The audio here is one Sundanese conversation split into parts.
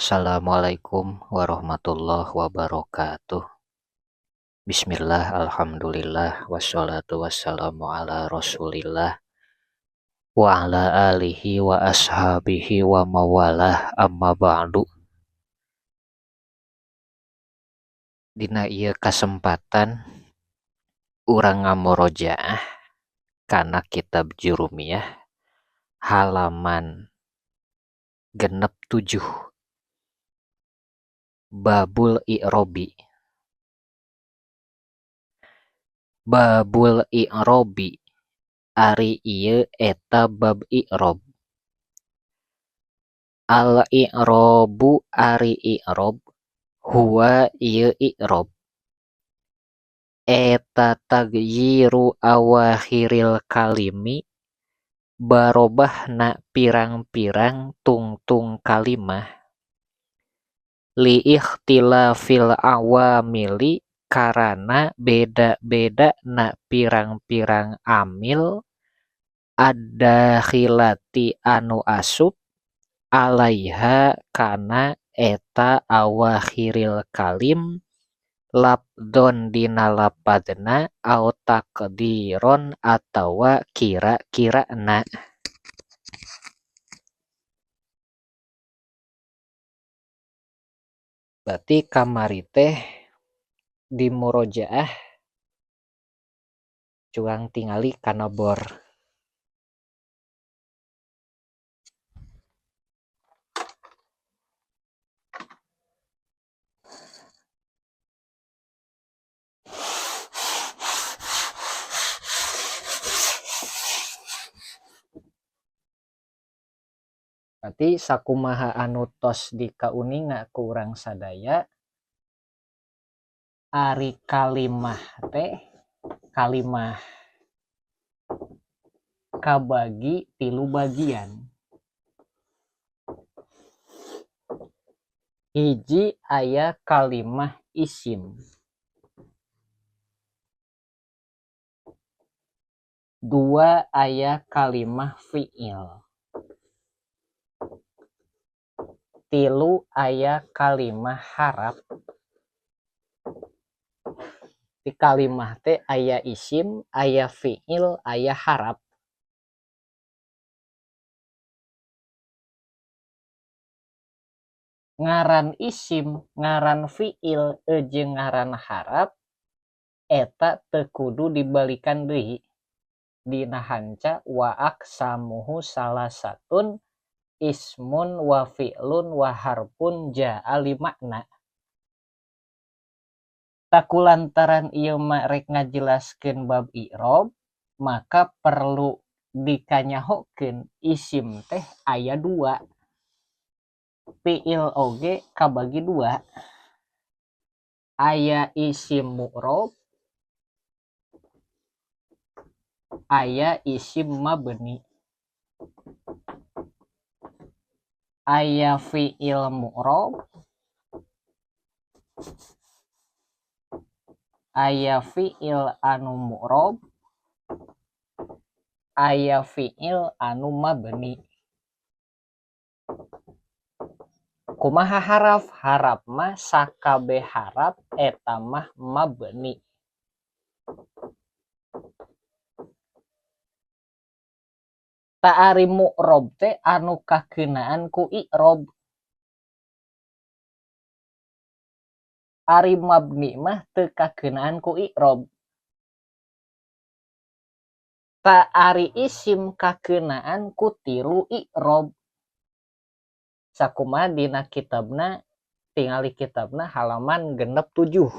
Assalamualaikum warahmatullahi wabarakatuh. Bismillah, alhamdulillah, wassalatu wassalamu ala rasulillah wa ala alihi wa ashabihi wa mawalah, amma ba'du. Dina ieu kasempatan urang ngamurojaah kana kitab Jurumiyah halaman 67 Babul I'robi. Babul I'robi ari ieu eta bab i'rob. Al i'robu ari i'rob huwa ieu i'rob eta tagyiru awakhiril kalimi barobahna pirang-pirang tungtung kalimah li ikhtilafil awamili karana beda-bedana pirang-pirang amil ad-dakhilati anu asup alaiha kana eta awakhiril kalim labdon dina lapadna au taqdiron atawa kira-kirana. Berarti kamari teh di murojaah curang tingali kana bor. Berarti sakumaha anu tos dikauninga ku urang sadaya ari kalimah teh kalimah kabagi tilu bagian. Hiji aya kalimah isim, dua aya kalimah fiil, tilu aya kalimah harap. Di kalimah teh aya isim, aya fiil, aya harap. Ngaran isim, ngaran fiil, jeung ngaran harap eta teu kudu dibalikan deui. Dina hanca wa aqsamuhu salasatun ismun wa fi'lun wa harfun ja'a li makna. Takulantaran ieu mah rek ngajelaskeun bab i'rob, maka perlu dikanyahokeun isim teh aya dua, fi'il oge kabagi dua, aya isim mu'rob, aya isim mabni. Aya fi'il mu'rob, aya fi'il anu mu'rob, aya fi'il anu mabni. Kumaha haraf? Harap mah sakabeh harap eta mah mabni. Ta ari mu'rob teh anu kakeunaan ku i'rob. Ari mabni mah teu kakeunaan ku i'rob. Ta ari isim kakeunaan ku tilu i'rob. Sakumaha dina kitabna, tingali kitabna halaman 67.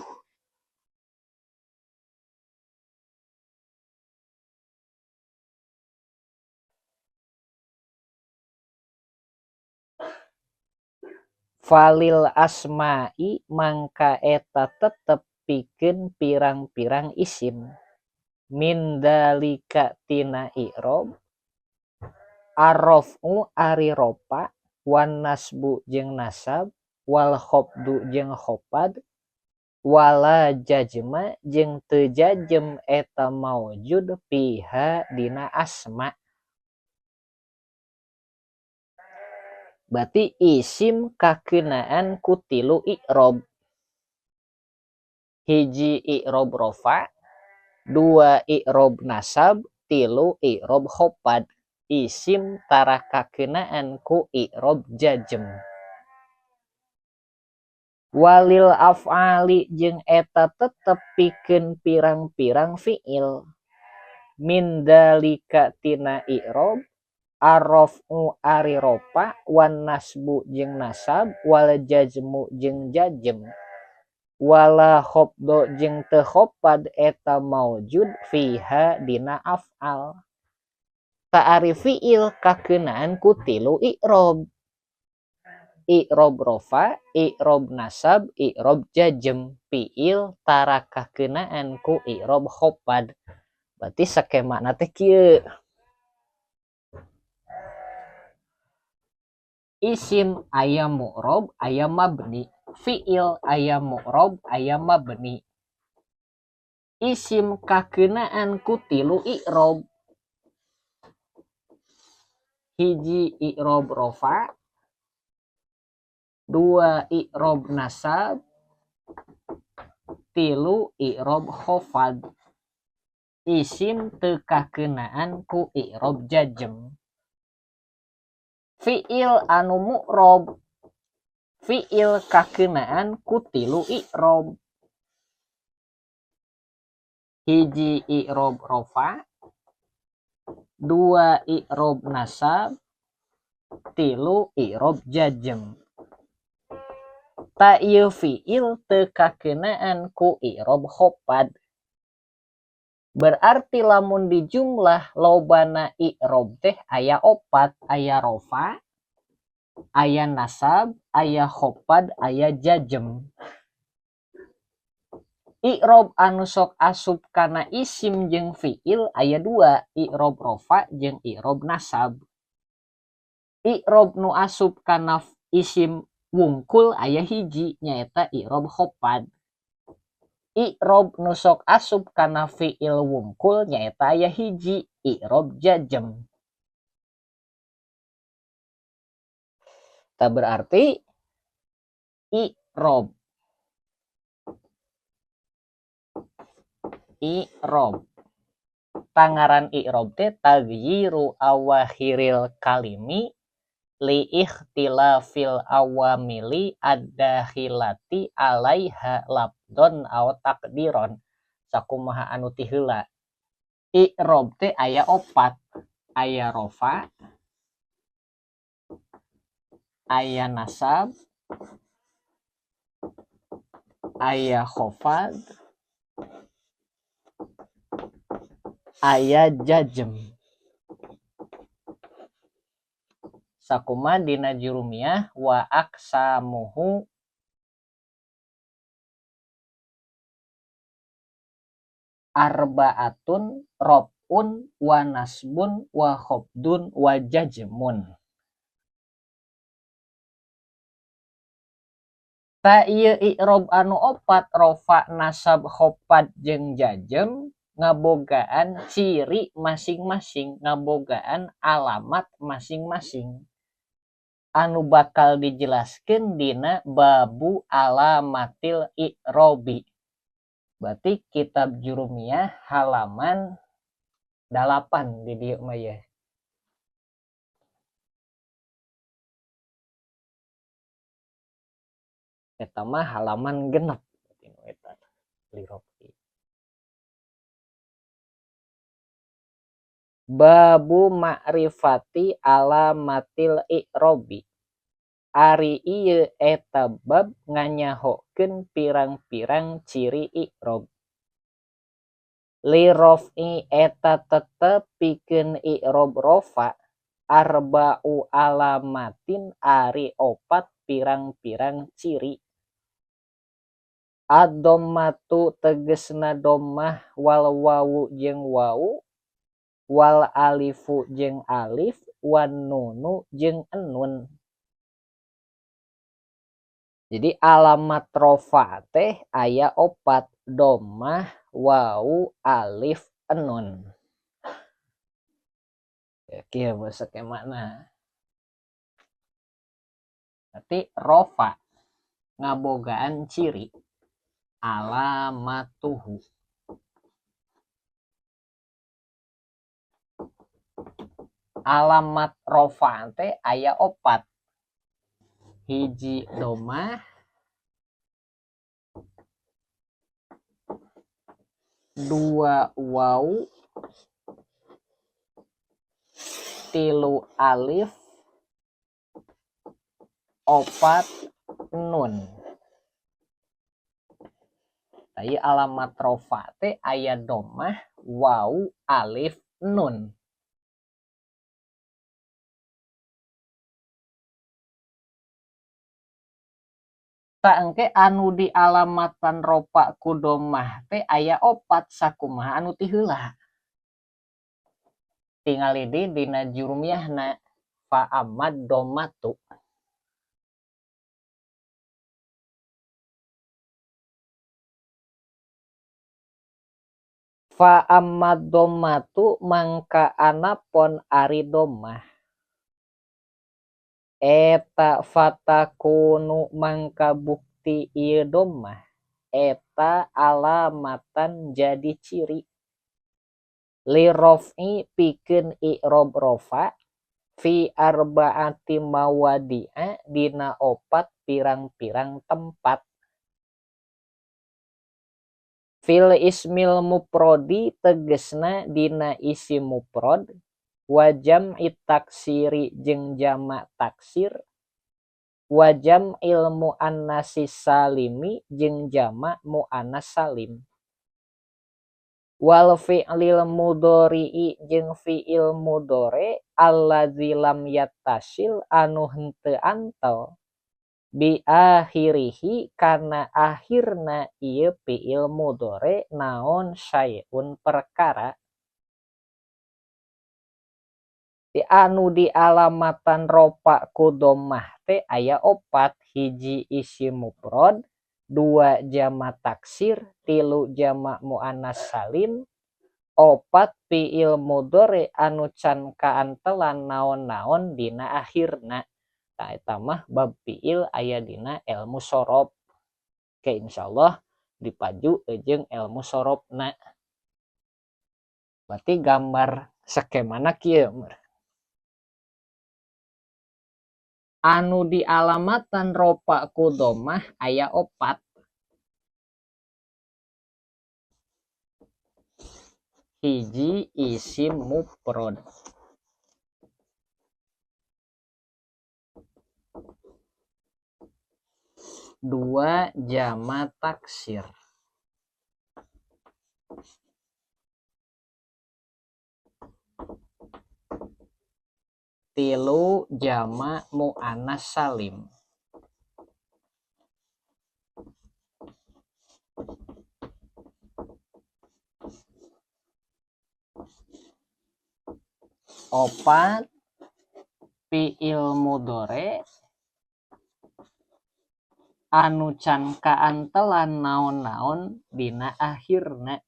Falil asma'i mangka eta tetep pikeun pirang-pirang isim min dalika tina i'rob arraf'u ari ropa wan nasbu jeung nasab wal khafdu jeung khafad wala jajma jeung teu jajem eta maujud fiha dina asma. Berarti isim kakenaan ku tilu i'rob. Hiji i'rob rofa, dua i'rob nasab, tilu i'rob khofad. Isim tara kakenaan ku i'rob jazm. Walil af'ali jeung eta tetep pikeun pirang-pirang fi'il. Min dalika tina i'rob arraf'u ari rofa wan nasbu jeung nasab wal jazmu jeung jazm wala khafdho jeung teu khafad eta maujud fiha dina af'al. Ta ari fi'il kakeunaan ku tilu i'rob. I'rob rofa, i'rob nasab, i'rob jazm. Fi'il tara kakeunaan ku i'rob khafad. Berarti skemana teh kieu. Isim aya mu'rob aya mabni, fi'il aya mu'rob aya mabni. Isim kakeunaan ku tilu i'rob. Hiji i'rob rofa, dua i'rob nasab, tilu i'rob khofad. Isim teu kakeunaan ku i'rob jazm. Fi'il anu mu'rob, fi'il kakeunaan ku tilu i'rob. Hiji i'rob rofa, dua i'rob nasab, tilu i'rob jazm. Ta ieu fi'il teu kakeunaan ku i'rob khofad. Berarti lamun dijumlah lobana i'rob teh aya opat, aya rofa, aya nasab, aya khofad, aya jazm. I'rob anu sok asup kana isim jeung fi'il aya dua, i'rob rofa jeung i'rob nasab. I'rob nu asup kana isim wungkul aya hiji nyaeta i'rob khofad. I'rob nu sok asup kana fi'il wungkul nyaeta aya hiji i'rob jazm. Tah berarti i'rob i'rob tangaran i'rob teh taghyiru awakhiril kalimi li ikhtilafil awamili ad-dakhilati alaiha lafdhon aw taqdiron. Sakumaha anu ti heula. I'rob teh aya opat, aya rofa, aya nasab, aya khofad, aya jazm. Sakuma dina jurumiyah wa aqsamuhu arbaatun raf'un wa nasbun wa khafdun wa jazmun. Ta ieu i'rob anu opat rofa nasab khafad jeung jazm ngabogaan ciri masing-masing, ngabogaan alamat masing-masing anu bakal dijelaskeun dina babu alamatil i'robi. Berarti kitab Jurumiyah halaman 8 di dieu mah ye. Eta mah halaman 6 eta lirobi. Babu ma'rifati alamatil i'robi. Ari ieu eta bab nganyahokeun pirang-pirang ciri i'rob. Li raf'i eta tetep pikeun i'rob rofa arba'u alamatin ari opat pirang-pirang ciri. Ad-dhammatu tegesna dhammah wal wawu jeung wawu wal alifu jeung alif wan nunu jeung enun. Jadi alamat rofa teh aya opat, dhammah, wawu, alif, enun. Ya kieu basa kemana. Berarti rofa ngabogaan ciri alamatuhu. Alamat rofa teh aya opat. Hiji domah, dua waw, tilu alif, opat nun. Tadi alamat rofa teh aya domah, waw, alif, nun. Ta engke anu di alamatan rofa ku domah teh aya opat sakumaha anu ti heula. Tingali di dina jurumiyahna fa amad domatu. Fa amad domatu mangka anapon ari domah. Eta fatakunu mangka bukti ieu domah eta alamatan jadi ciri lirof'i pikeun i'rob rofa fi arba'ati mawadi'a dina opat pirang-pirang tempat. Fil ismil muprodi tegesna dina isim mufrad wa jam'i taksiri jeung jama taksir wa jam'il muannatsis salimi jeung jama muannas salim wal fi'lil mudhari'i jeung fi'il mudhari allazi lam yattasil anu henteu antel bi akhirihi kana akhirna ieu fi'il mudhari naon syai'un perkara. Di anu di alamatan rofa ku domah teh aya opat, hiji isim mufrad, dua jama taksir, tilu jama muannas salim, opat fi'il mudhari anu can kaantelan naon-naon dina akhirna. Tah eta mah bab fi'il aya dina ilmu sorof. Oke, insyaallah dipaju jeung ilmu sorofna. Berarti gambar skemana kieu. Anu di alamatan rofa ku domah aya opat. Hiji isim mufrad, dua jama taksir, tilu jama muannas salim, opat fi'il mudhari anu can kaantelan naon-naon dina akhirna.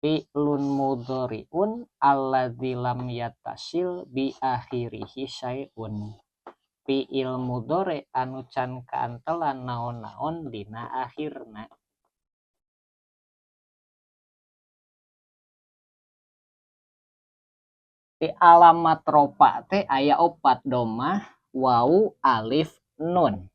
Fi'lun mudhari'un alladzi lam yattasil bi akhirihi syai'un. Fi'il mudhari anu can kaantelan naon-naon dina akhirna. Di alamat rofa teh aya opat, domah, waw, alif, nun.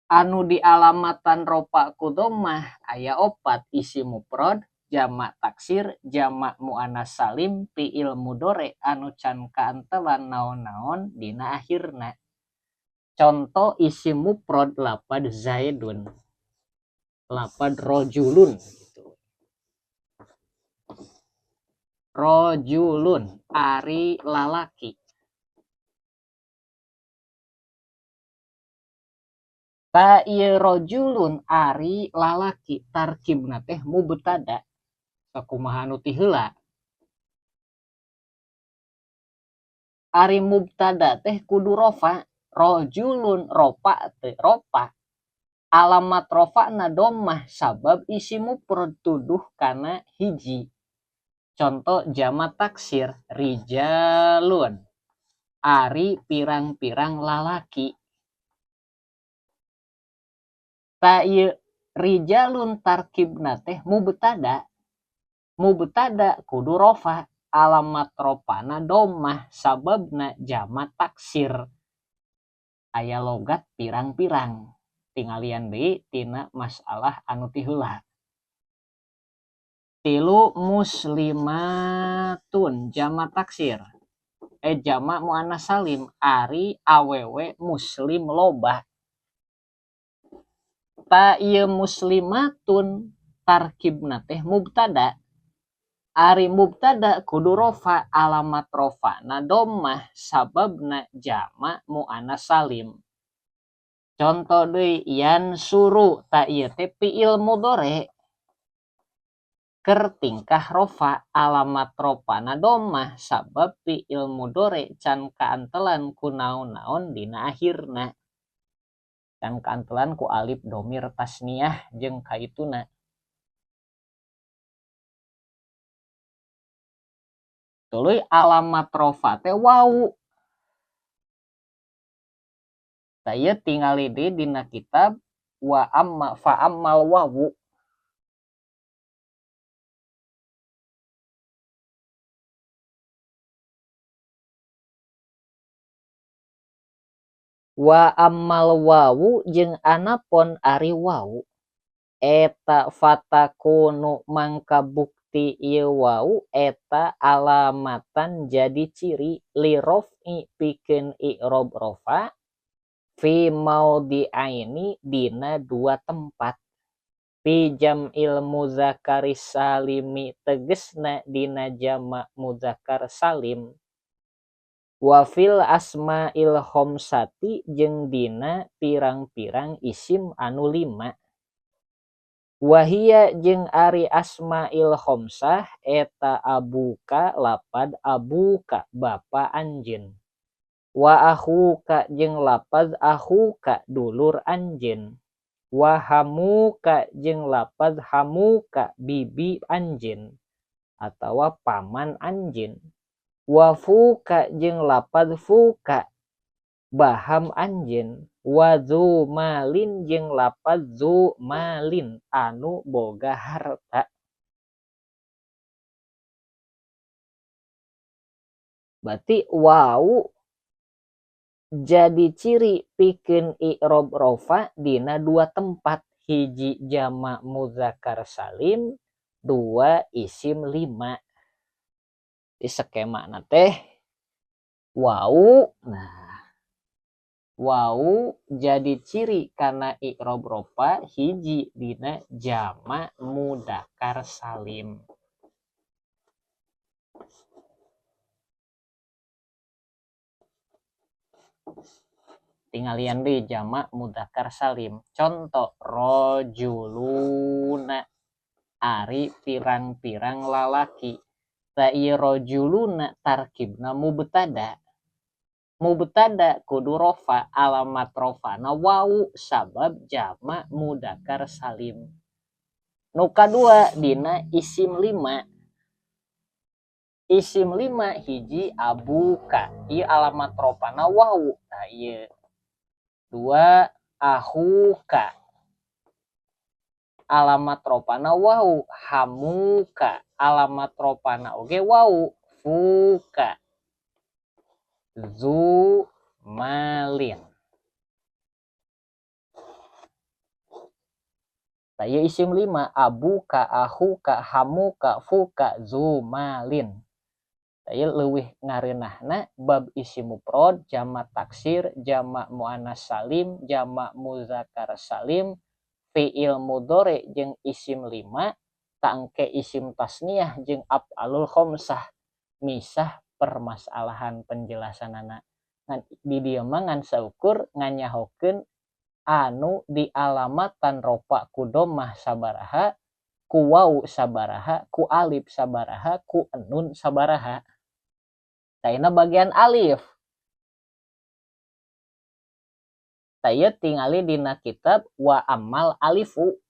Anu di alamatan rofa ku domah aya opat, isim mufrad, jama taksir, jama muannas salim, fi'il mudhari anu can kaantelan naon-naon dina akhirna. Contoh isim mufrad lapad zaidun, lapad rojulun gitu. Rojulun ari lalaki. Ta ieu rojulun ari lalaki tarkibna teh mubtada. Sakumaha anu ti heula. Ari mubtada teh kudu rofa, rojulun rofa teh rofa. Alamat rofana domah sabab isim mufrad tuduh kana hiji. Contoh jama taksir rijalun ari pirang-pirang lalaki. Ta ieu rijalun tarkibna teh mubtada. Mubtada kudu rofa, alamat rofana domah sababna jama taksir. Aya logat pirang-pirang. Tingalian deui tina masalah anu ti heula. Tilu muslimatun jama taksir. Jama muannas salim ari awewe muslim loba. Ta ieu muslimatun tarkibna teh mubtada. Ari mubtada kudu rofa, alamat rofana domah sababna jama muannas salim. Contoh deui yansuru ta ieu teh fiil mudhari. Keur tingkah rofa, alamat rofana domah sabab fiil mudhari can kaantelan ku naon-naon dina akhirna. Can kaantelan ku alif domir tasniah jeung kaituna. Tuluy alamat rofa teh wau. Tah ieu tingali deui dina kitab wa amma fa ammal wawu. Wa ammal wawu jeung anapon ari wawu eta fatakunu mangka bukti ieu wawu eta alamatan jadi ciri li raf'i pikeun i'rab rofa fi maudhi'aini dina dua tempat fi jam'il mudzakkaris salimi tegesna dina jama mudzakkar salim wa fil asma'il khamsati jeung dina pirang-pirang isim anu lima wahia jeung ari asma'il khamsah eta abuka lapad abuka bapa anjeun wa akhuka jeung lapad akhuka dulur anjeun wa hamuka jeung lapad hamuka bibi anjeun atawa paman anjeun wa fuka jeung lapad fuka baham anjeun wa zu malin jeung lapad zu malin anu boga harta. Berarti wau jadi ciri pikeun i'rob rofa dina dua tempat, hiji jama muzakkar salim, dua isim lima. Di skema na teh wau, nah wau jadi ciri karena i'rob rofa hiji dina jama mudzakkar salim. Tinggalian deui jama mudzakkar salim. Contoh rajuluna ari pirang-pirang lalaki. Ta ieu rajuluna tarkibna mubtada. Mubtada kudu rofa, alamat rofana wau sabab jama mudzakkar salim. Nu kadua dina isim lima. Isim lima hiji abuka, ieu alamat rofana wau. Nah ieu dua ahuka, alamat rofana wau. Hamuka, alamat rofana oge wau. Fuka, zu malin. Tah ieu isim lima abuka, ahuka, hamuka, fuka, zu malin. Tah ieu leuwih ngareunahna bab isim mufrad, jama taksir, jama muannas salim, jama muzakkar salim, fiil mudhari jeung isim lima, tangke isim tasniah jeung af'alul khamsah. Misah permasalahan penjelasanana. Ngan di dieu mah ngan saukur nganyahokeun anu dialamatan rofa ku domah sabaraha, ku wau sabaraha, ku alif sabaraha, ku enun sabaraha. Tah bagian alif. Tah ieu tingali dina kitab wa amal alifu.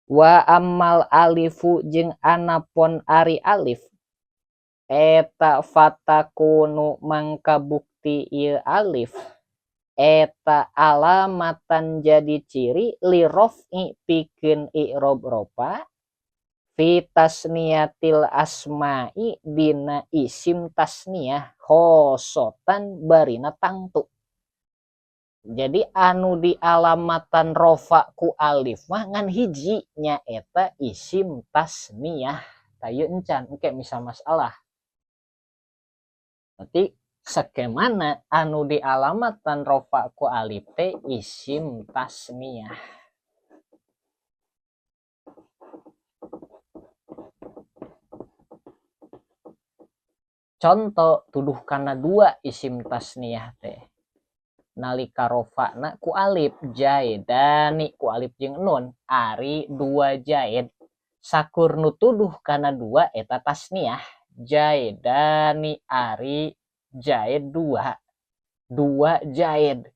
Wa ammal alifu jeung anapon ari alif eta fatakunu mangka bukti ieu alif eta alamatan jadi ciri li raf'i pikeun i'rab rofa fi tasniyatil asma'i dina isim tasniyah khosotan barina tangtu. Jadi anu dialamatan rofa ku alif mah ngan hiji nyaeta isim tasniyah. Tayu encan engke misal masalah. Berarti skemana anu dialamatan rofa ku alif teh isim tasniyah. Contoh tuduh kana dua isim tasniyah teh. Nalika rofana ku alif jaidani ku alif jeung nun ari dua jaid sakur nu tuduh kana dua eta tasniyah jaidani ari jaid dua dua jaid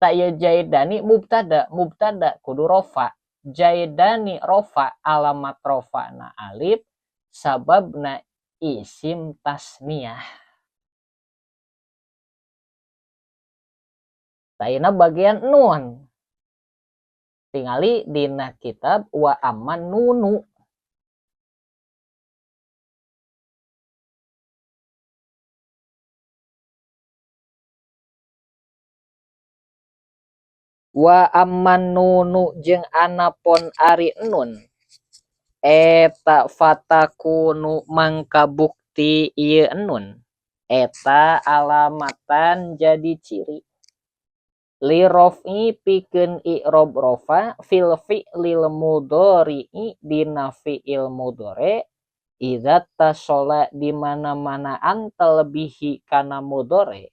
ta ieu jaidani mubtada mubtada kudu rofa jaidani rofa alamat rofana alif sababna isim tasniyah. Taina bagian nun tingali dina kitab wa amman nunu wa amman nunu jeung anapon ari nun eta fatakunu mangka bukti ieu nun eta alamatan jadi ciri li raf'i pikeun i'rab rofa fil fi'lil mudhari'i dina fi'il mudhari idza tasola di mana-mana antal bihi kana mudhari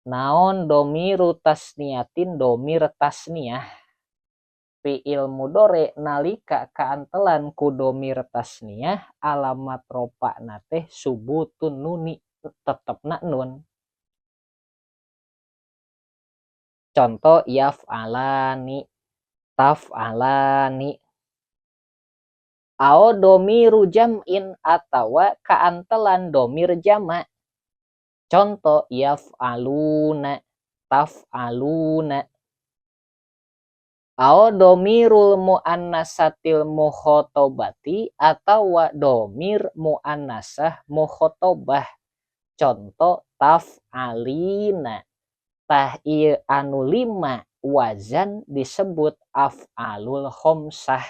naon domiru tasniyatin domir tasniyah fi'il mudhari nalika kaantelan ku domir tasniyah alamat rofana teh subutun nuni tetepna nun. Contoh yaf'alani taf'alani ao domiru jam'in atawa kaantelan domir jama. Contoh yaf'aluna taf'aluna ao domirul muannasatil mukhotobati atawa domir muannasah mukhotobah. Contoh taf'alina. Tah ieu anu lima wazan disebut af'alul khomsah.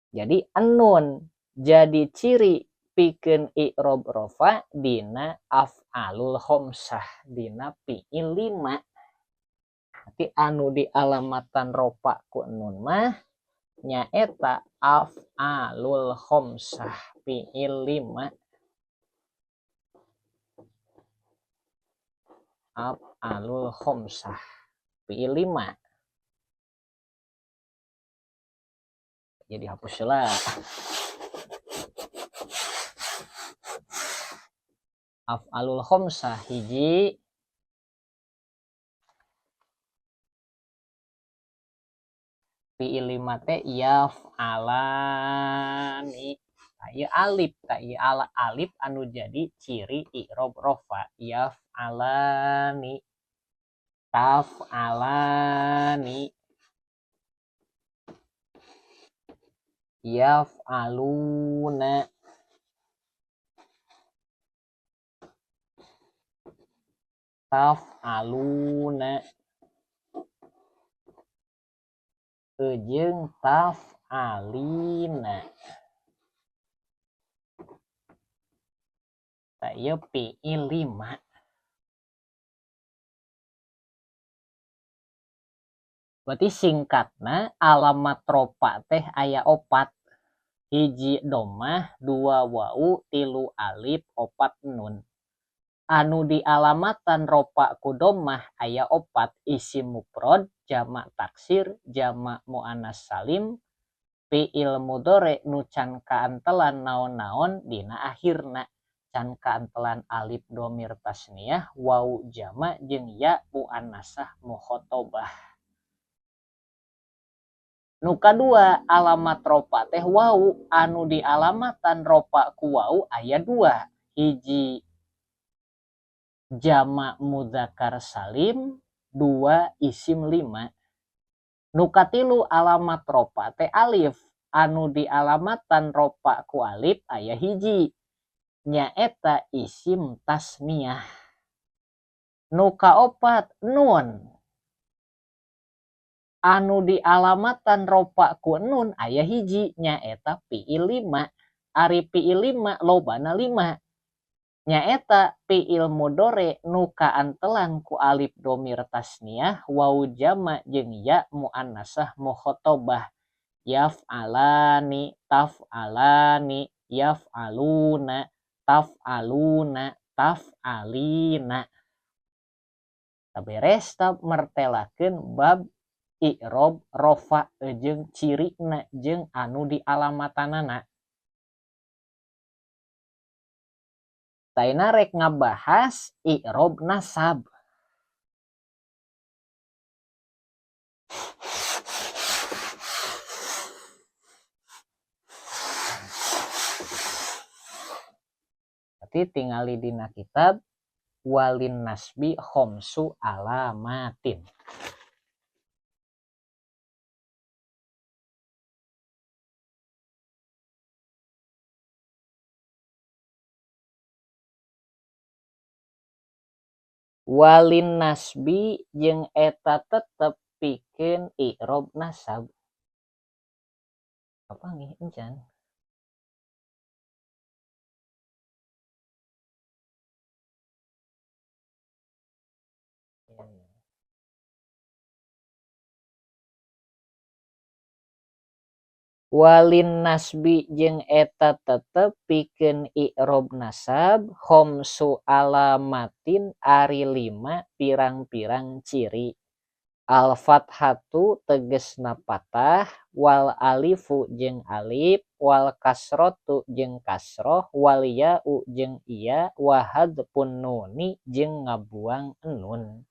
Jadi enun jadi ciri pikeun i'rab rofa dina af'alul khomsah dina fi'il lima. Berarti anu dialamatan rofa ku nun mah nyaeta af'alul khomsah fi'il lima. Af'alul khomsah fi'il lima. Jadi hapuslah. Af'alul khomsah hiji fi'il lima teh yaf'alani. Ta ieu alif, ta ieu ala alif anu jadi ciri i'rab rofa yaf'alani taf'alani yaf'aluna taf'aluna jeung taf'alina. Ta ieu fi'il lima. Berarti singkatna alamat rofa teh aya opat. Hiji domah, dua wau, tilu alif, opat nun. Anu dialamatan rofa ku domah aya opat isim mufrad, jamak taksir, jamak muannas salim, fi'il mudhari nu can kaantelan naon-naon dina akhirna. Can kaantelan alif domir tasniyah, wau jama jeung ya muannasah mukhotobah. Nu kadua alamat ropa teh wau, anu dialamatan ropa ku wau aya 2, hiji jama mudzakkar salim, 2 isim 5. Nu katilu alamat ropa teh alif, anu dialamatan ropa ku alif aya hiji, nyaeta isim tasniyah. Nu kaopat nun, anu dialamatan ropa ku nun aya hiji, nyaeta fiil 5. Ari fiil 5 lobana 5, nyaeta fiil mudhari nu kaantelan ku alif domir tasniyah, waw jama jeung ya muannasah mukhatabah, yaf'alani, taf'alani, yaf'aluna, taf'aluna, taf'alina. Beres ta mertelakeun bab i'rob rofa jeung cirina jeung anu dialamatanana. Taina rek ngabahas i'rob nasab. Berarti tingali dina kitab walin nasbi khomsu alamatin. Walin nasbi jeung eta tetep pikeun i'rob nasab. Apa nih encan? Walin nasbi jeung eta tetep pikeun i'rob nasab khomsu alamatin ari 5 pirang-pirang ciri. Al fathatu tegesna patah, wal alifu jeung alif, wal kasratu jeung kasroh, wal ya'u jeung iya, wa hadzfun nuni jeung ngabuang nun.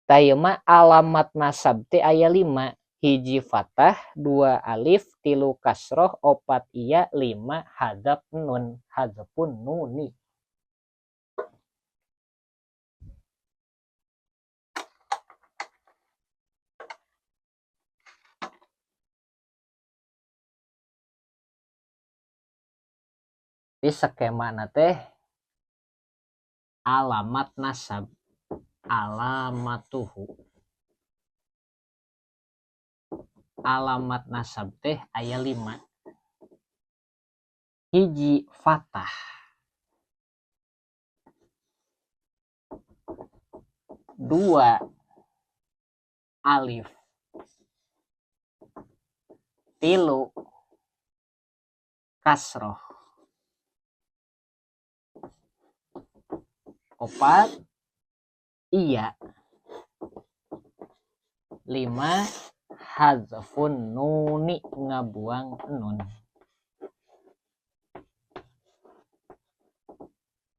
Tayema alamat nasab teh aya 5, hiji fathah, 2 alif, 3 kasroh, 4 iya, 5 hadzaf nun, hadzfun nuni. Di skemana teh alamat nasab, alamatuhu. Alamat nasab teh aya 5. Hiji fathah, 2 alif, 3 kasroh, 4 iya, 5 hadzfun nuni ngabuang nun.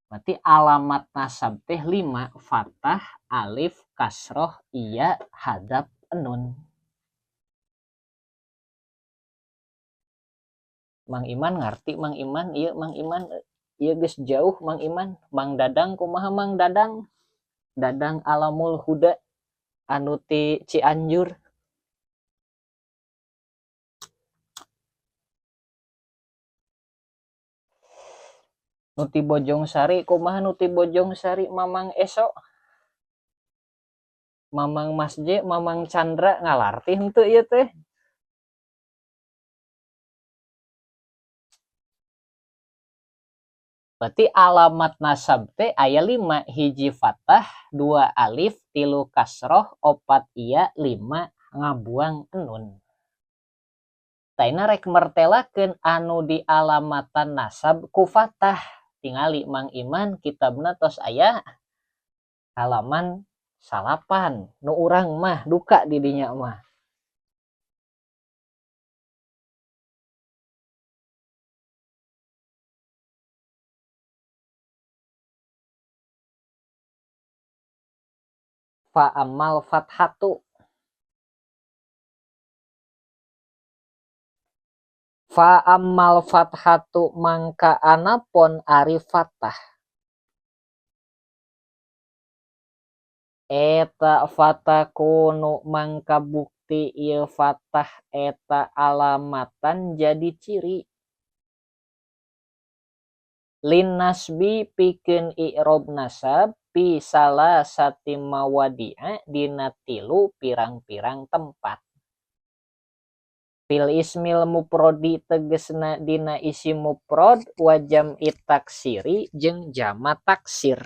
Berarti alamat nasab teh 5, fathah, alif, kasroh, iya, hadzaf nun. Mang Iman ngarti, Mang Iman, iya Mang Iman, iya geus jauh Mang Iman. Mang Dadang kumaha Mang Dadang? Dadang Alamul Huda anu ti Cianjur. Nu ti Bojongsari kumaha nu ti Bojongsari Mamang Eso? Mamang Mas J, Mamang Chandra ngalarti henteu ieu teh. Berarti alamat nasab teh aya 5, hiji fathah, 2 alif, 3 kasroh, 4 iya, 5 ngabuang nun. Taina rek mertelakeun anu di alamatan nasab ku fathah. Tingali Mang Iman kitabna tos aya halaman 9. Nu urang mah duka di dinya mah. Fa amal fathatu Fa ammal fathatu mangka anapon ari fathah eta fatakunu mangka bukti ieu fathah eta alamatan jadi ciri lin nasbi pikeun i'rob nasab fi salasati mawadi'a dina tilu pirang-pirang tempat. Fil ismil mufradi tegesna dina isim mufrad wa jam'i taksiri jeung jama taksir.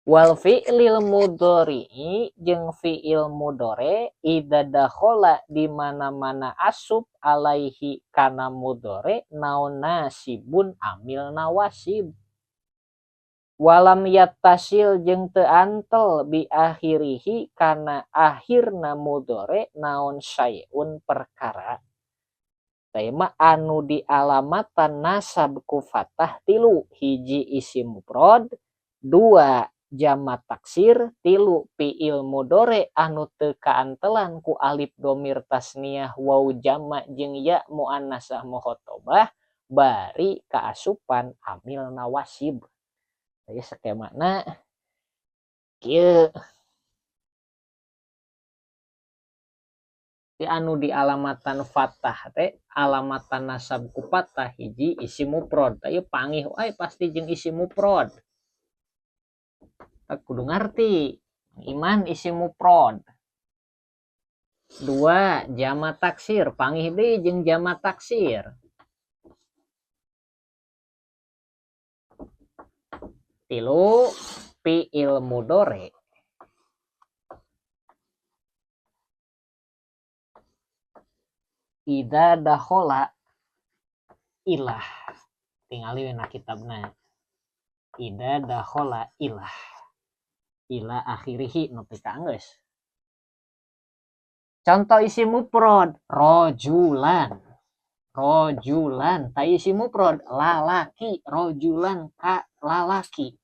Wal fi'lil mudhari'i jeung fi'il mudhari idza dakhala di mana-mana asup alaihi kana mudhari naon nasibun amil nawasib. Walam yattasil jeung teu antel bi akhirihi kana akhirna mudhari naon syai'un perkara. Tah mah anu dialamatan nasab ku fathah tilu, hiji isim mufrad, dua jama taksir, tilu fi'il mudhari anu teu kaantelan ku alif domir tasniyah waw jama jeung ya muannasah mukhatabah bari kaasupan amil nawasib. Ieu skemana kieu. Di anu dialamatan fathah teh alamatan nasab ku fathah hiji isim mufrad. Tah ieu pangih wae pasti jeung isim mufrad. Tah kudu ngarti iman isim mufrad. Dua jama taksir pangih deui jeung jama taksir. Tilu fi'il mudhari idza dakhala ilah tingali we na kitabna idza dakhala ilah ila akhirihi nepi ka anggeus. Contoh isim mufrad rajulan, rajulan ta isim mufrad lalaki, rajulan ka lalaki.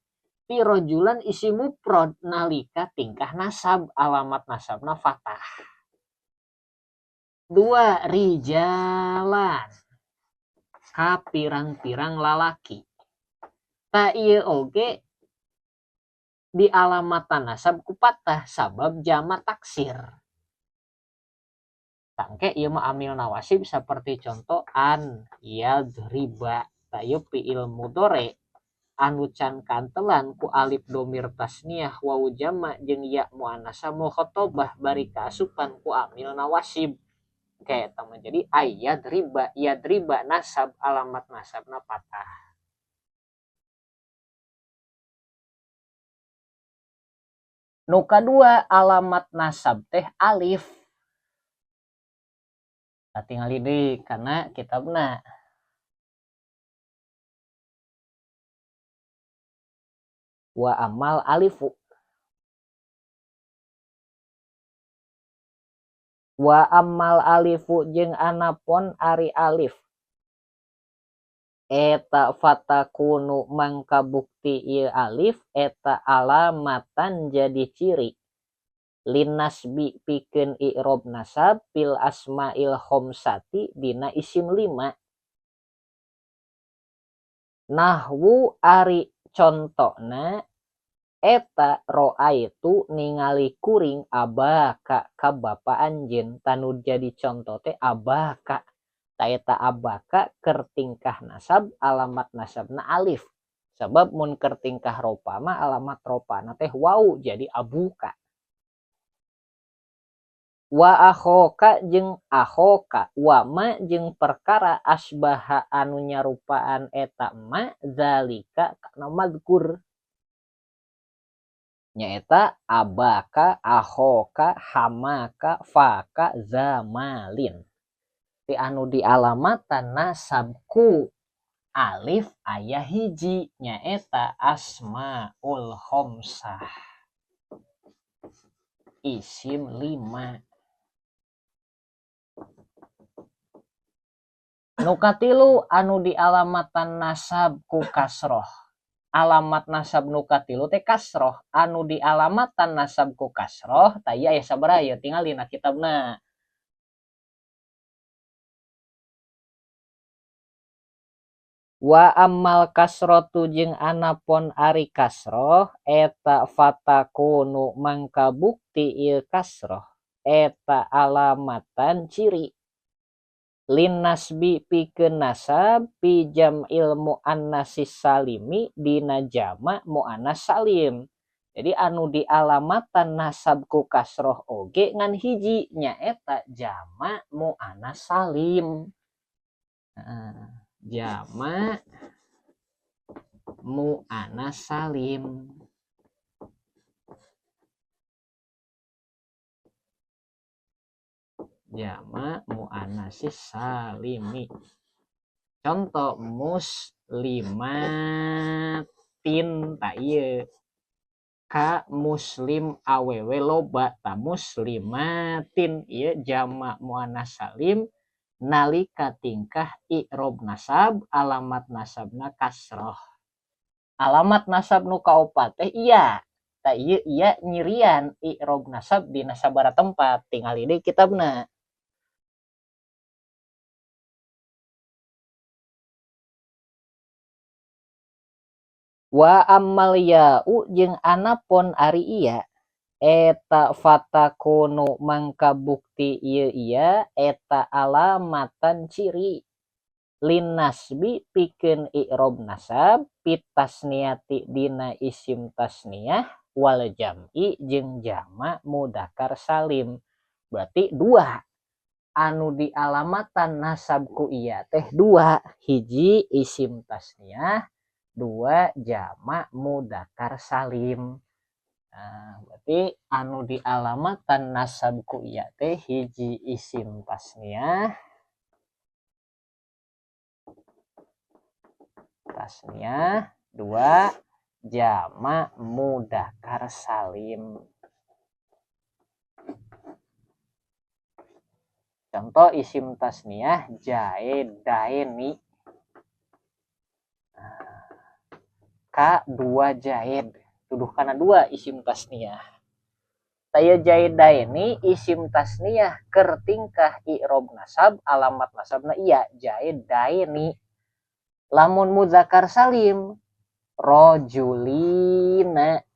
Pi rajulan isim mufrad nalika tingkah nasab alamat nasabna fathah. Dua rijalan ka pirang-pirang lalaki. Ta ieu oge di alamatan nasab ku fathah sabab jama taksir. Tangke ieu mah amil nawasib seperti contoh an yadriba. Ta ieu fi'il mudhari anu can kantelan ku alif domir tasniyah waw jama jeung ya muannasa mukhatabah bari kaasupan ku amil nawasib. Kayak eta mah jadi ayadriba, yadriba nasab alamat nasabna fathah. Nu kadua alamat nasab teh alif. Tah tingali deui kana kitabna. Wa amal alifu. Wa amal alifu jeung anapon ari alif. Eta fatakunu mangka bukti ieu alif eta alamatan jadi ciri linasbi pikeun i'rob nasab fil asmail khamsati dina isim lima. Nahwu ari contona eta roaitu ningali kuring abaka ka bapa anjeun. Tanu jadi conto teh abaka. Ta eta abaka keur tingkah nasab alamat nasabna alif. Sabab mun keur tingkah ropa mah alamat ropana teh wau jadi abuka. Wa akhoka jeung akhoka wa ma jeung perkara asbaha anu nyarupaan eta ma zalika kana mazkur. Nyaeta abaka akhoka hamaka faka zamalin. Ti anu dialamatan nasabku alif aya hiji nyaeta asmaul khamsah isim lima. Nu katilu anu dialamatan nasab ku kasroh. Alamat nasab nu katilu teh kasroh. Anu dialamatan nasab ku kasroh tah ieu aya sabaraha ieu tingali na kitabna. Wa ammal kasratu jeung anapon ari kasroh eta fatakunu mangka bukti ieu kasroh eta alamatan ciri lin nasbi pikeun nasab fi jam'il muannasis salimi dina jama muannas salim. Jadi anu dialamatan nasab ku kasroh oge ngan hiji nyaeta jama muannas salim. Jama muannas salim. Jama muannasis salimi. Contoh muslimatin ta ieu ka muslim awewe loba ta muslimatin ieu jama muannas salim nalika tingkah i'rob nasab alamat nasabna kasroh. Alamat nasab nu kaopat teh iya ta ieu iya nyirian i'rob nasab dina sabaraha tempat tingali deui kitabna. Wa ammal ya'u jeung anapon ari iya eta fatakunu mangka bukti ieu iya eta alamatan ciri lin nasbi pikeun i'rob nasab fit tasniyati dina isim tasniyah wal jam'i jeung jama mudzakkar salim. Berarti dua anu dialamatan nasab ku iya teh dua, hiji isim tasniyah, dua jama mudzakkar salim. Nah, berarti anu dialamatan nasab ku iya teh hiji isim tasniyah, tasniyah, dua jama mudzakkar salim. Contoh isim tasniyah jaidaini. Nah, ka dua jaid. Tuduh kana dua isim tasniyah. Taya jaidaini isim tasniyah keur tingkah i'rob nasab alamat nasabna iya jaidaini. Lamun mudzakkar salim rojulina.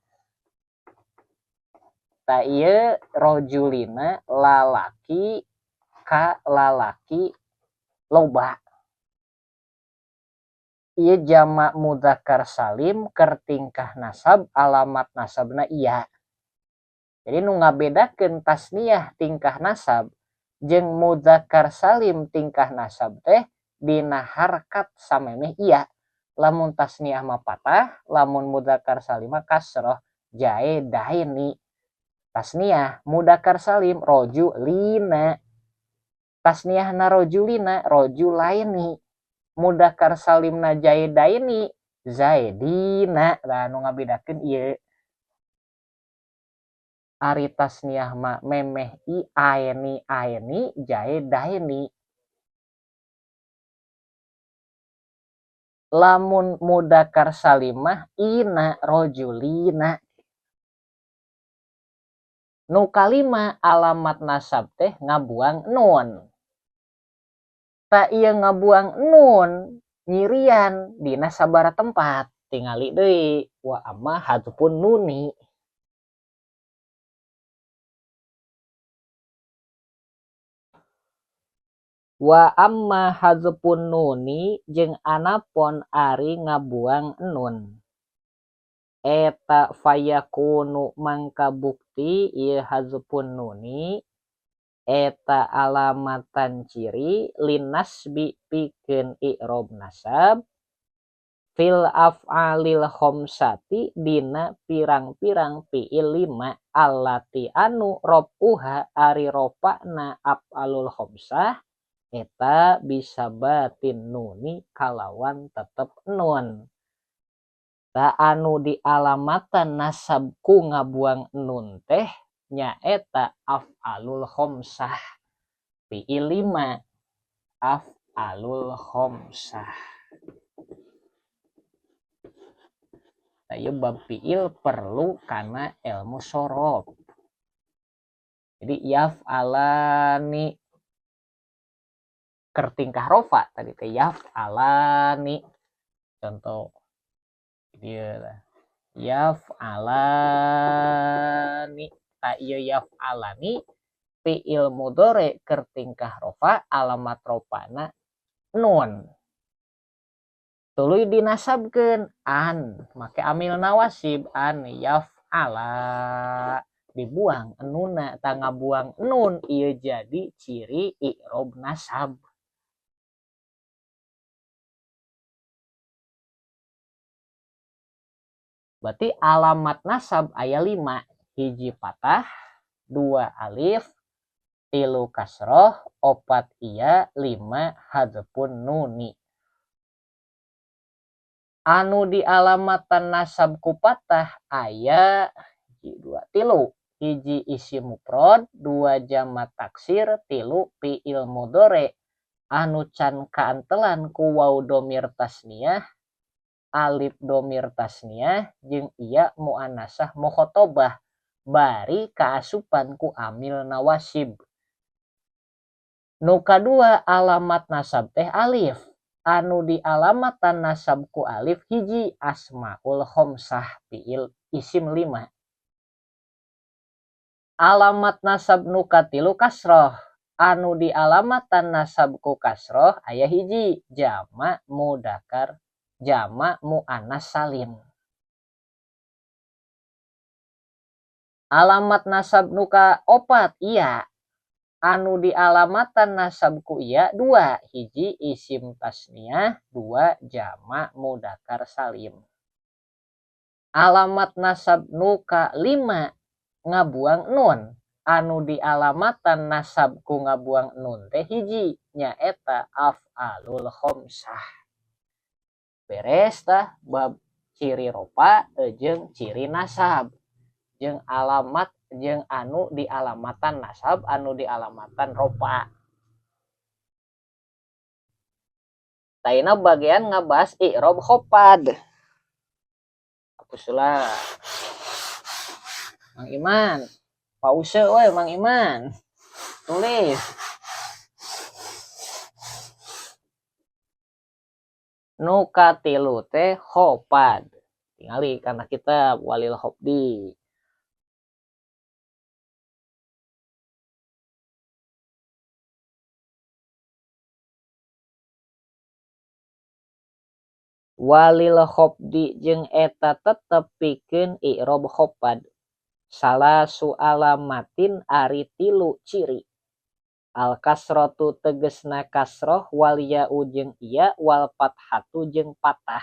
Ta ieu rojulina lalaki ka lalaki loba. Ieu jama mudzakkar salim keur tingkah nasab alamat nasabna iya. Jadi nu ngabedakeun tasniyah tingkah nasab jeung mudzakkar salim tingkah nasab teh dina harkat samemeh iya. Lamun tasniyah mah patah, lamun mudzakkar salim mah kasroh jaidaini. Tasniyah mudzakkar salim rojulina. Tasniyahna rojulina rojulaini. Mudzakkar salimna jaidaini zaidina. Lah nu ngabedakeun ieu. Ari tasniyah mah memeh i aeni aeni jaidaini. Lamun mudzakkar salimah ina rojulina. Nu kalima alamat nasab teh ngabuang nun. Ta ieu ngabuang nun nyirian dina sabaraha tempat tingali deui wa amma hadzfun nuni. Wa amma hadzfun nuni jeung anapon ari ngabuang nun eta fayakunu mangka bukti ieu hadzfun nuni eta alamatan ciri linasbi pikeun i'rob nasab fil af'alil khamsati dina pirang-pirang fi'il lima allati anu rofuha ari rofa'na af'alul khamsah eta bisa batin nuni kalawan tetep nun. Ta anu dialamatan nasab ku ngabuang nun teh nyaeta af'alul khamsah fi'il lima af'alul khamsah. Tah ieu bab fi'il perlu kana ilmu sorof. Jadi yaf'alani keur tingkah rofa tadi teh yaf'alani. Contoh dia lah yaf'alani ta ieu yaf'alani fi'il mudhari keur tingkah rofa alamat rofana nun tuluy dinasabkeun an make amil nawasib an yaf'ala dibuang nunna ta ngabuang nun ieu jadi ciri i'rob nasab. Berarti alamat nasab aya 5, hiji patah, 2 alif, 3 kasroh, 4 iya, 5 hadzfun nuni. Anu di alamatan nasab ku patah aya 2 3, hiji isim mufrad, 2 jamak taksir, 3 fi'il mudhari anu can kaantelan ku waw domir tasniyah, alif domir tasniyah jeung iya muannasah mukhotobah bari kaasupan ku amil nawasib. Nu kadua alamat nasab teh alif, anu di alamatan nasab ku alif hiji asmaul khamsah fiil isim 5. Alamat nasab nu katilu kasroh, anu di alamatan nasab ku kasroh aya hiji jamak mudakar jamak muannas salim. Alamat nasab nu kaopat iya, anu di alamatan nasab ku iya 2, hiji isim tasniyah, 2 jamak mudakar salim. Alamat nasab nu ka-5 ngabuang nun, anu di alamatan nasab ku ngabuang nun teh hiji nyaeta af'alul khamsah. Beres tah bab ciri ropa jeung ciri nasab jeung alamat jeung anu di alamatan nasab anu di alamatan ropa. Taina bagian ngabahas i'rob khofad. Hapus lah. Mang Iman, pause we Mang Iman. Tulis. Nu katilu teh khofad. Tingali kana kitab Walil Khofdi. Walil khofdi jeung eta tetep pikeun i'rob khofad. Salasu alamatin ari 3 ciri. Al kasratu tegesna kasroh wal ya'u jeung iya wal fathatu jeung patah.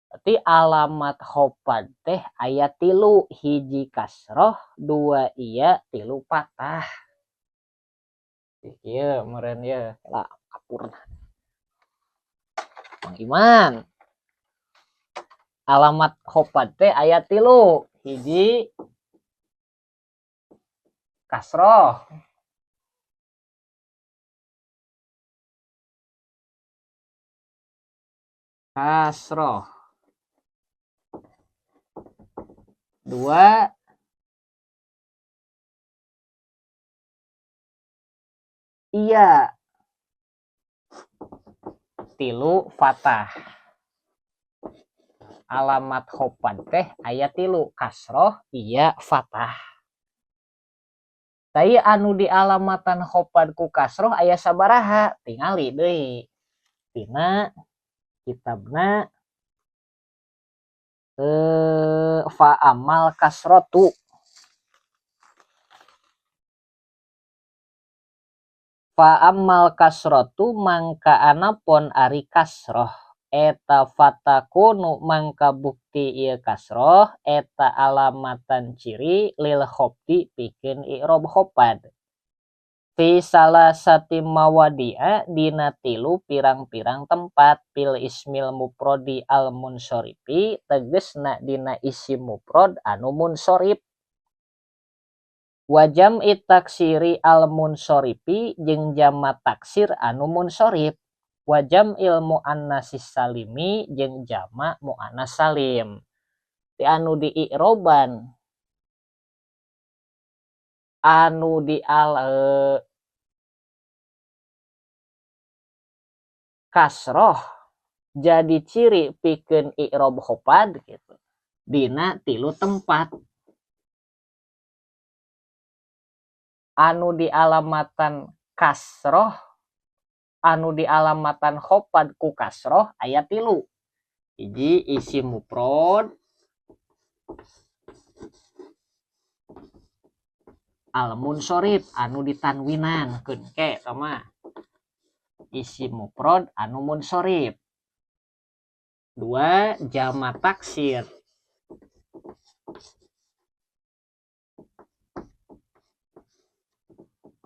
Berarti alamat khofad teh aya 3, hiji kasroh, 2 iya, 3 patah. Ieu meureun ieu lah kapurna. Mang Iman. Alamat khofad teh aya 3, hiji kasroh, kasroh, 2 iya, 3 fatah. Alamat khofad teh aya 3, kasroh, iya, fatah. Tai anu di alamatan khofad ku kasroh aya sabaraha? Tingali deui tina kitabna fa amal kasrotu. Fa amal kasrotu mangka anapon ari kasroh eta fatakunu mangka bukti ieu kasroh eta alamatan ciri lil khofdi pikeun i'rob khofad. Fi salasati mawadi'a dina 3 pirang-pirang tempat fil ismil mufradi al munsorifi tegesna dina isim mufrad anu munsorif. Wa jam'i taksiri al munsorifi jeung jama taksir anu munsorif. Wa jam'il muannasis salimi jeung jama muannas salim. Ti anu di i'roban anu di al kasroh jadi ciri pikeun i'rob khofad gitu dina tilu tempat anu dialamatan kasroh anu dialamatan khofad ku kasroh aya tilu hiji isim mufrad al munsorif anu ditanwinan keun ke eta mah isim mufrad anu munsorif dua jama taksir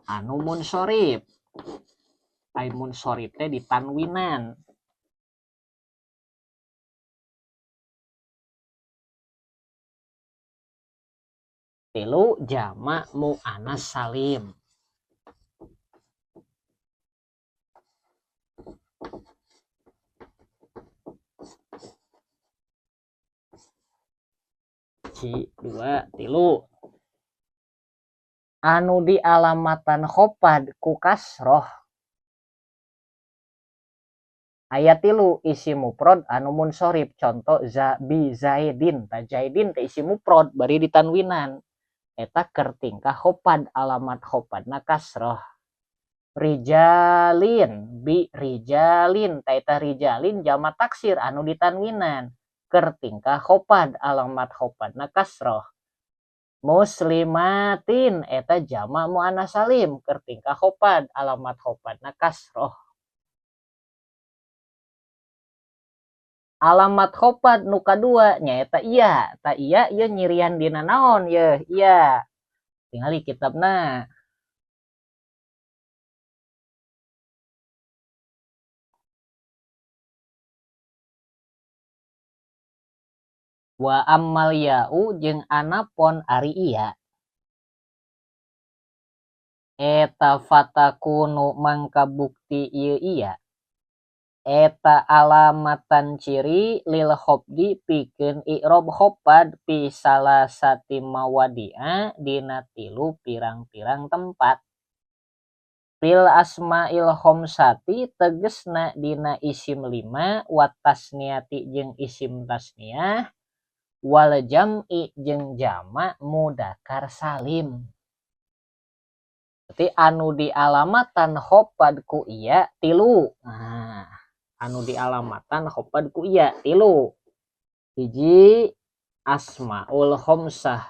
anu munsorif ai munsorif teh ditanwinan tilu jama muannas salim ci dua tilu anu dialamatan khofad ku kasroh aya tilu isim mufrad anu munsorif contoh za bi zaidin ta zaidin teh isim mufrad bari ditanwinan eta keur tingkah khofad alamat khofadna kasroh rijalin bi rijalin ta eta rijalin jama taksir anu ditanwinan keur tingkah khofad alamat khofadna kasroh muslimatin eta jama muannas salim keur tingkah khofad alamat khofadna kasroh alamat khofad nu kadua nyaeta iya ta iya ieu nyirian dina naon yeuh iya tingali kitabna wa ammal ya'u jeung anapon ari iya eta fatakunu mangka bukti ieu iya eta alamatan ciri lil khofdi pikeun i'rob khofad fi salasati mawadi'a dina tilu pirang-pirang tempat fil asma'il khomsati tegesna dina isim lima wa tasniyati jeung isim tasniyah wal jam'i jeung jama mudakar salim. Berarti anu dialamatan khofad ku iya tilu. Nah, anu dialamatan khofad ku iya tilu. Hiji asmaul khomsah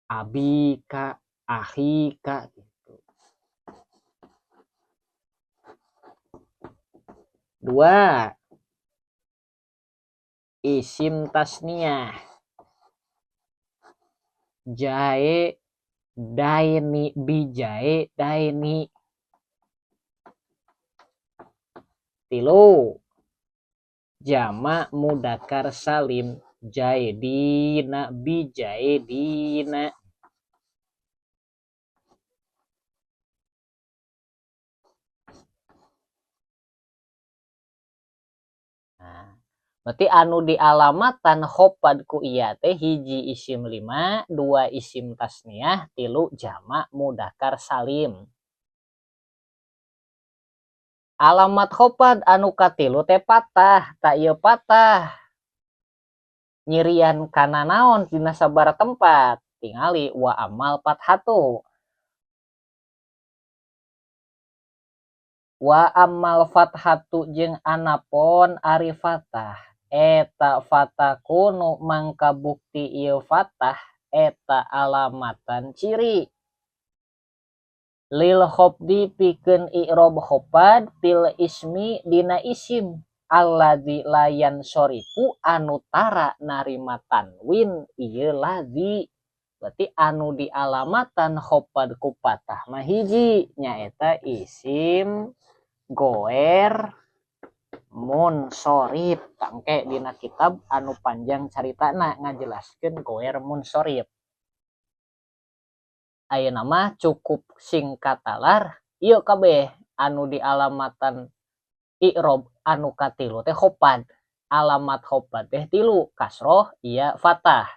abika akhika gitu. Dua isim tasniyah jae daini bijae daini. Tilu jama mudakar salim jaedina bijaedina. Nah, berarti anu dialamatan khofad ku iya teh hiji isim lima, dua isim tasniyah, tilu jama mudakar salim. Alamat khofad anu katilu teh patah, tak ieu patah. Nyirian kana naon dina sabaraha tempat? Tingali wa amal fathatu. Wa amal fathatu jeung anapon ari fathah eta fatakunu mangka bukti ieu fathah eta alamatan ciri lil khofdi pikeun i'rob khofad fil ismi dina isim alladzi la yansorifu anu tara narima tanwin ieu ladzi. Berarti anu dialamatan khofad ku fathah mah hiji nyaeta isim goer munsorif. Tangke dina kitab anu panjang caritana ngajelaskeun goer munsorif. Ayeuna mah cukup singkat talar ieu kabeh anu dialamatan i'rob anu katilu teh khofad. Alamat khofad teh tilu kasroh iya fathah.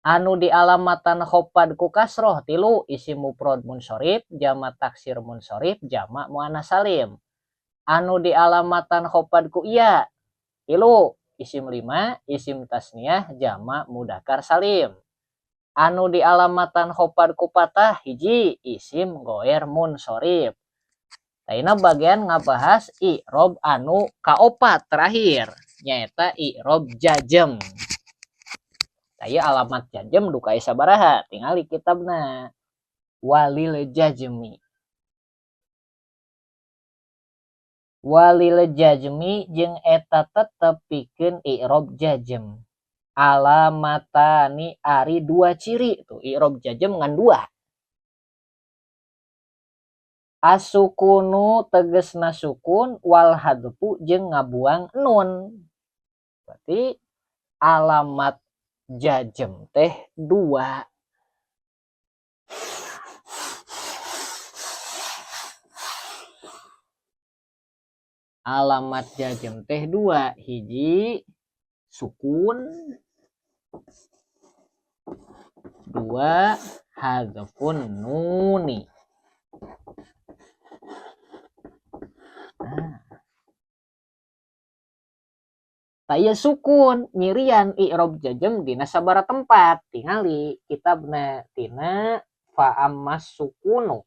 Anu dialamatan khofad ku kasroh tilu isim mufrad munsorif, jama taksir munsorif, jama muannas salim. Anu dialamatan khofad ku iya 3 isim 5 isim tasniah jama mudakar salim. Anu dialamatan khofad ku patah 1 isim goer munsorif. Ayeuna bagian ngabahas i'rob anu kaopat terakhir nyaeta i'rob jajem. Aya alamat jajem duka aya sabaraha tingali kitabna walil jazmi. Walil jazmi jeung eta tetep pikeun i'rob jajem. Alamatani ari 2 ciri tuh i'rob jajem ngan 2. Asukunu tegesna sukun wal hadfu jeung ngabuang nun. Berarti alamat jajem teh 2. Alamat jajem teh 2, 1 sukun, 2 hadzfun nuni. Nah. Taya sukun nyirian i'rob jajem dina sabara tempat tingali kitabna tina fa'ammas sukunu.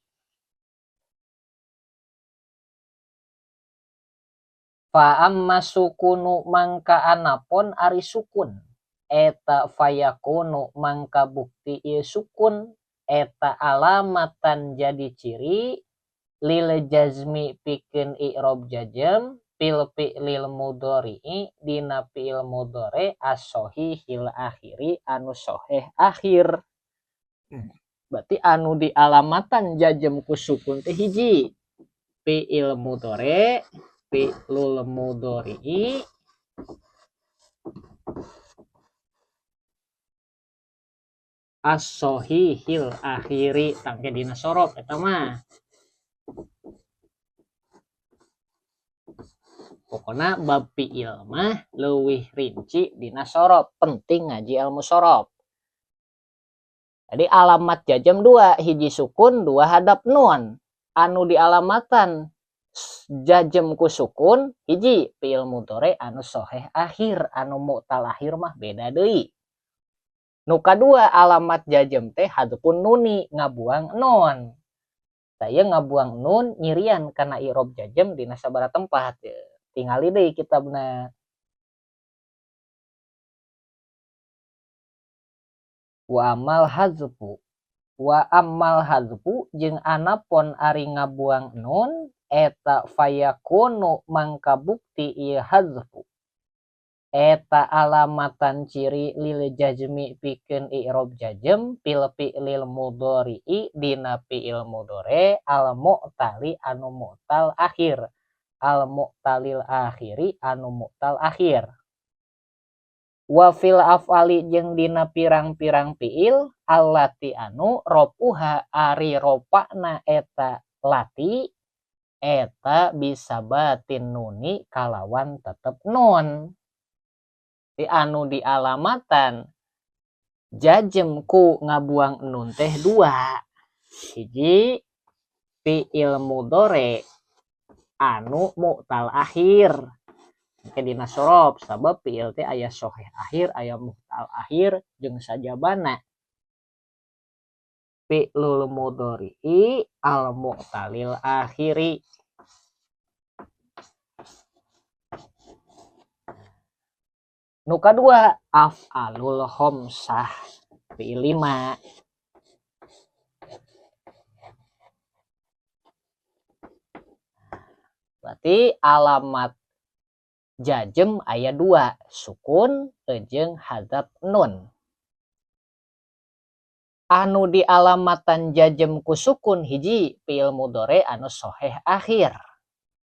Fa'ammas sukunu mangka anapun ari sukun eta fayakunu mangka bukti ieu sukun eta alamatan jadi ciri lil jazmi pikeun i'rob jajem fil fi'lil mudhari'i dina fi'il mudhari as-sahihil akhiri anu sahih akhir. Berarti anu dialamatan jajem ku sukun teh 1 fi'il mudhari fi'lul mudhari'i as-sahihil akhiri tangke dina sorof eta mah. Pokona bab fi'il mah leuwih rinci dina sorof, penting ngaji ilmu sorof. Jadi alamat jajem 2, 1 sukun, 2 hadap nun. Anu dialamatan jajem ku sukun 1 fi'il mudhari anu sahih akhir, anu mu'tal akhir mah beda deui. Nu kadua alamat jajem teh hadzfun nuni ngabuang nun. Tah ieu ngabuang nun nyirian kana i'rob jajem dina sabaraha tempat. Tingali deui kitabna. Wa amal hadzfu wa amal hadzfu jeung anapon ari ngabuang nun eta fayakunu mangka bukti ieu hadzfu eta alamatan ciri lil jazmi pikeun i'rob jajem fil fi'lil mudhari'i dina fi'il mudhari al mu'tali anu mu'tal akhir al mu'talil akhiri anu mu'tal akhir wa fil af'ali jeung dina pirang-pirang fi'il allati anu ropuha ari ropana eta lati eta bisa batin nuni kalawan tetep nun. Di anu dialamatan jajem ku ngabuang nun teh 2 1 fi'il mudhari anu mu'tal akhir engke dina sorof sabab fi'il teh aya sahih akhir aya mu'tal akhir jeung sajabana fi'lul mudhari'i al mu'talil akhiri. Nu kadua af'alul khamsah fi'il 5. Berarti alamat jajem aya 2 sukun jeung hadzaf nun. Anu dialamatan jajem ku sukun 1 fi'il mudhari anu sahih akhir.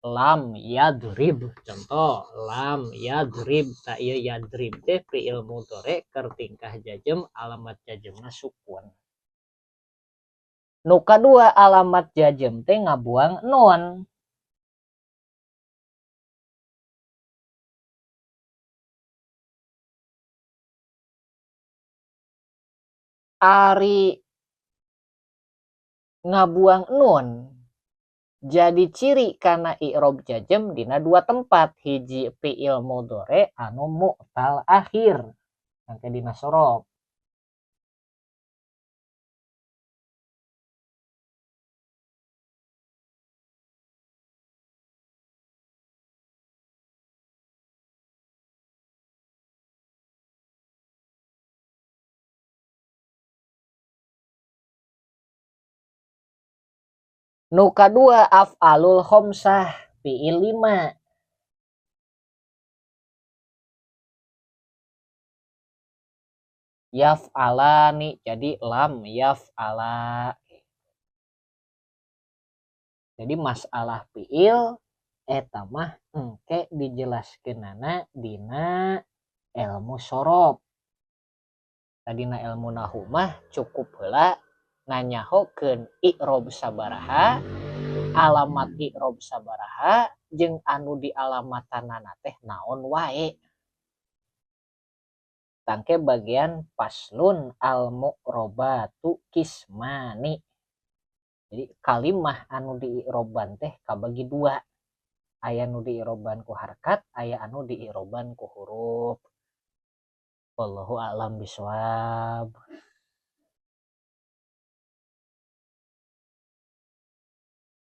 Lam yadrib contoh lam yadrib ta ieu yadrib teh fi'il mudhari keur tingkah jajem alamat jajemna sukun. Nu kadua alamat jajem teh ngabuang nun. Ari ngabuang nun Jadi ciri kana i'rob jajem dina dua tempat, hiji fi'il mudhari anu mu'tal akhir engke dina sorof. Nu kadua af'alul khomsah fi'il 5. Yaf'alani jadi lam yaf'ala. Jadi masalah fi'il eta mah engke dijelaskeunana dina ilmu sorof. Tadina ilmu nahu mah cukup heula nganyahokeun i'rob sabaraha, alamat i'rob sabaraha, jeung anu dialamatanana teh naon wae. Tangke bagian faslun al-mu'robatu kismani. Jadi kalimah anu diiroban teh kabagi dua. Aya nu diiroban ku harkat, aya anu diiroban ku huruf. Wallahu a'lam bishawab.